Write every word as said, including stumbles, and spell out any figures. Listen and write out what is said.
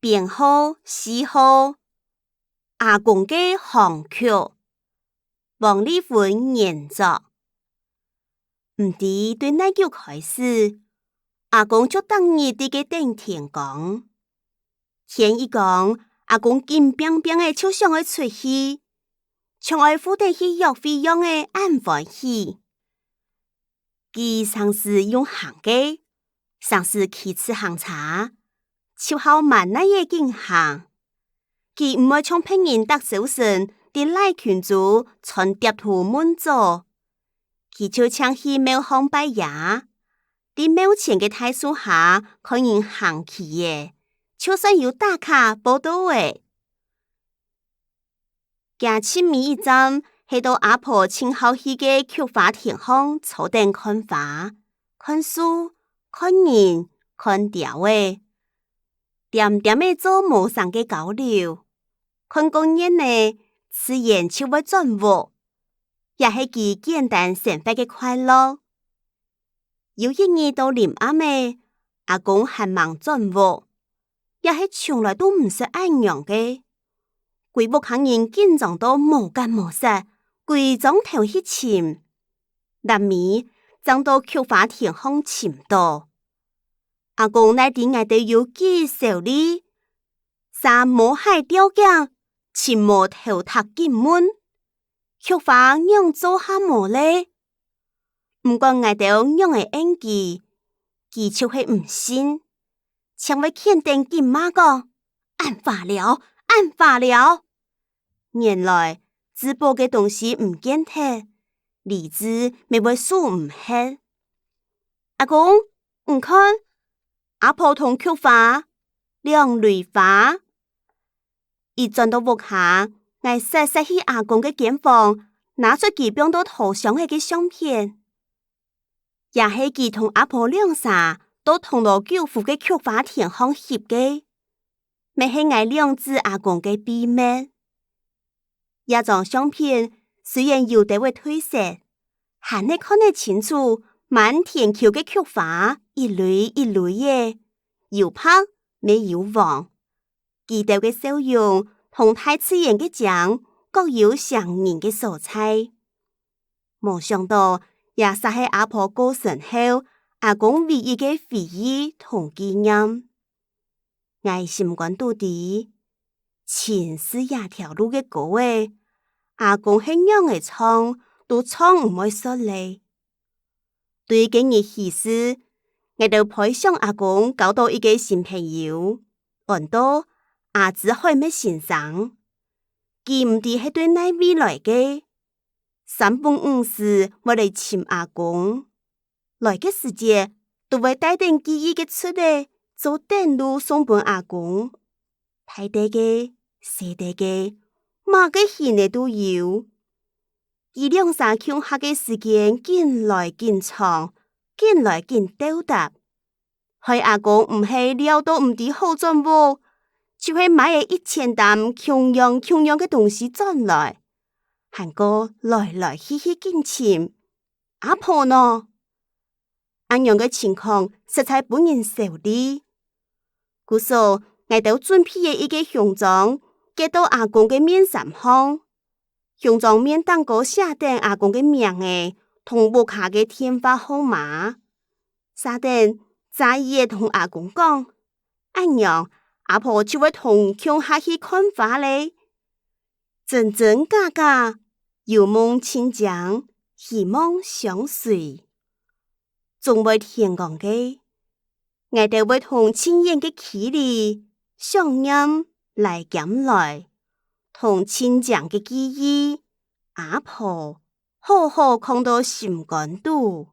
編號四號，阿公个行曲，王麗芬原作。毋知對哪久開始，阿公就逐日在該等天光。天一光，阿公緊拚拚仔就想愛出去，像愛赴等去約會樣仔恁歡喜。 佢成時用行个，成時騎自行車，就好滿哪仔緊行。佢毋會像別人逐朝晨在賴群組傳貼圖問早，佢就淨去廟項拜爺，在廟前个大樹下看人行棋仔，就算有打卡報到仔。 厥盡尾一站，係到阿婆盡好去个菊花田項坐等看花、看樹、看人、看鳥仔。恬恬仔做無聲个交流，看過癮呢，自然就會轉屋，也係佢簡單生活个快樂。 有一日到臨暗仔，阿公還吂轉屋，也係從來都毋識恁樣个。歸屋下人緊張到無間無室，歸莊頭去尋，落尾正到菊花田項尋到。阿公哪知𠊎兜有幾愁慮，煞摸鞋吊頸，尋無頭䌈緊問：「菊花仰做下無咧？」 毋管𠊎兜仰仔應佢，佢就係毋信，淨會譴等緊罵講：「恁花尞，恁花尞！」原來，至寶个東西毋見忒，理智乜會輸毋核。「阿公，你看，阿婆同菊花，兩蕊花。」 一轉到屋下，𠊎煞煞去阿公个間房，拿出佢放到拖箱仔个相片。也係佢同阿婆兩儕到銅鑼九福个菊花田項翕个，乜係𠊎兩子阿公个秘密。這張相片雖然有兜仔褪色，還係看得清楚滿田坵个菊花，一蕊一蕊仔，有白乜有黃。 佢兜个笑容同大自然个靚，各有唌人个所在。無想到，這煞係阿婆過身後，阿公唯一个回憶同紀念。𠊎心肝肚知，情是這條路个歌仔，阿公係仰仔唱，都唱毋會煞咧。 對該日起勢，𠊎兜培想阿公交到一個新朋友，安到阿支海默先生。佢毋知係對哪位來个，三不五時會來尋阿公。來个時節，都會帶等記憶个齣仔，做等路送分阿公。大垤个、細垤个，麼个形仔都有。 佢兩儕共下个時間緊來緊長，緊來緊鬥搭，害阿公毋係尞到毋知好轉屋，就係買了一千擔共樣共樣个東西轉來，還過來來去去緊尋：「阿婆呢？」 恁樣个情況實在分人愁慮。故所，𠊎兜準備了一個胸章，結到阿公个面衫項。胸章面頂高寫等阿公个名仔，同屋下个電話號碼。寫等在意仔同阿公講：「恁樣，阿婆就會同你共下去看花咧。」 真真假假，有夢盡靚，希望相隨。總會天光个，𠊎兜會同盡遠个距離，想念來兼來，同盡靚个記憶，阿婆，好好囥到心肝肚。